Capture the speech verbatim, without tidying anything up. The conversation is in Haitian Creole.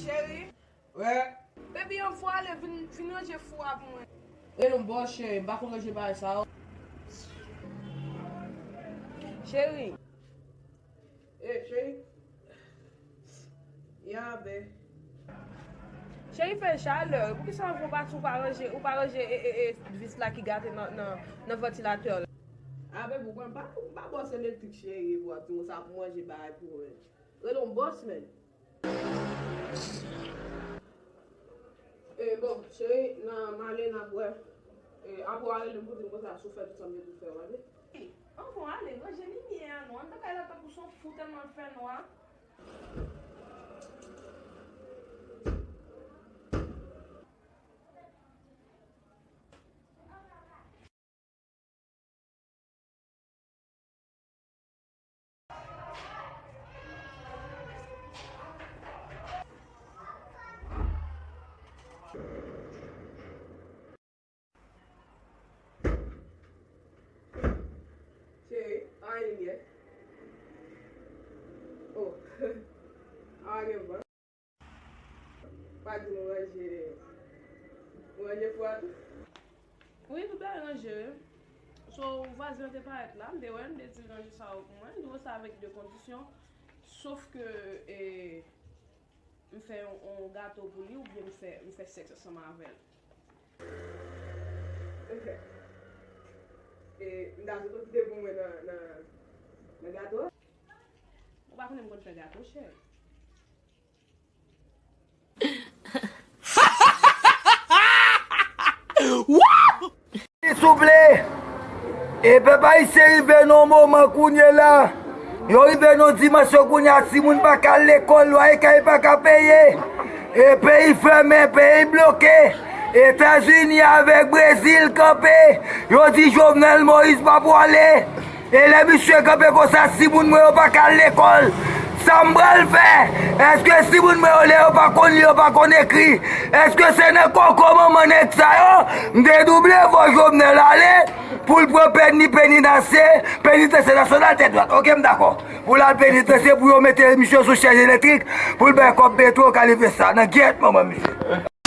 Cheri. Wè. Baby, ann fò ale, vin, vin ranje fou a pou mwen. E non, bòs cheri, m pa konn ranje bagay sa yo. Cheri. E, cheri. Ya, be. Cheri, fè chalè. Poukisa ann fò pati ou pa ranje, ou pa ranje, e, e, e, vis la ki gate nan, nan, nan vantilatè la? A, be, pou mwen, m pa, m pa bòs elektrik, cheri, pou ap di konsa pou manje bagay pou mwen. Rele yon bòs, menn. E, bon, cheri, nan m ale, n ap wè. E, apre w a rele m pou di m konsa si w fè tout sa m te di w fè, w ap di. Anfon ale, ranje limyè a non. Anndan kay la tankou se yon fou tèlman l fè nwa. Cheri, anyen limyè. Oh, anyen ban. Pa di nou ranje, nou ranje fou a tou? Wi, tout bagay ranje. So, vwazen an te parèt la, m te wè l, m te di l ranje sa yo pou mwen. M di w sa avèk de kondisyon. Sof ke, e, m fè yon, yon gato pou li oubyen m fè, m fè sèks ansanm avè l. E, m ta sot kite pou mwen nan, nan, nan gato a. Ou pa konnen m konn fè gato, cheri. Souple, e pèp ayisyen rive nan yon moman kounye la, yo rive nan yon dimansyon kounye a, timoun pa ka al lekòl, lwaye kay pa ka peye, e peyi fèmen, peyi bloke, Etazini avèk Brezil kanpe, yo di Jovenel Moïse pa pwale. E lè misye kanpe konsa, timoun mwen yo pa ka al lekòl. Sa m pral fè? Èske timoun mwen yo, lè yo pa konn li, yo pa konn ekri, èske se nan koko manman nèg sa yo? M te double vò Jovenel ale pou l pran peni, peni nase, penitansye nasyonal tèt dwat. Oke, m dakò. Pou l al penitansye, pou yo mete misye sou chèz elektrik, pou l bay kòb metwo, kalifye sa. Nan gyèt manman misye.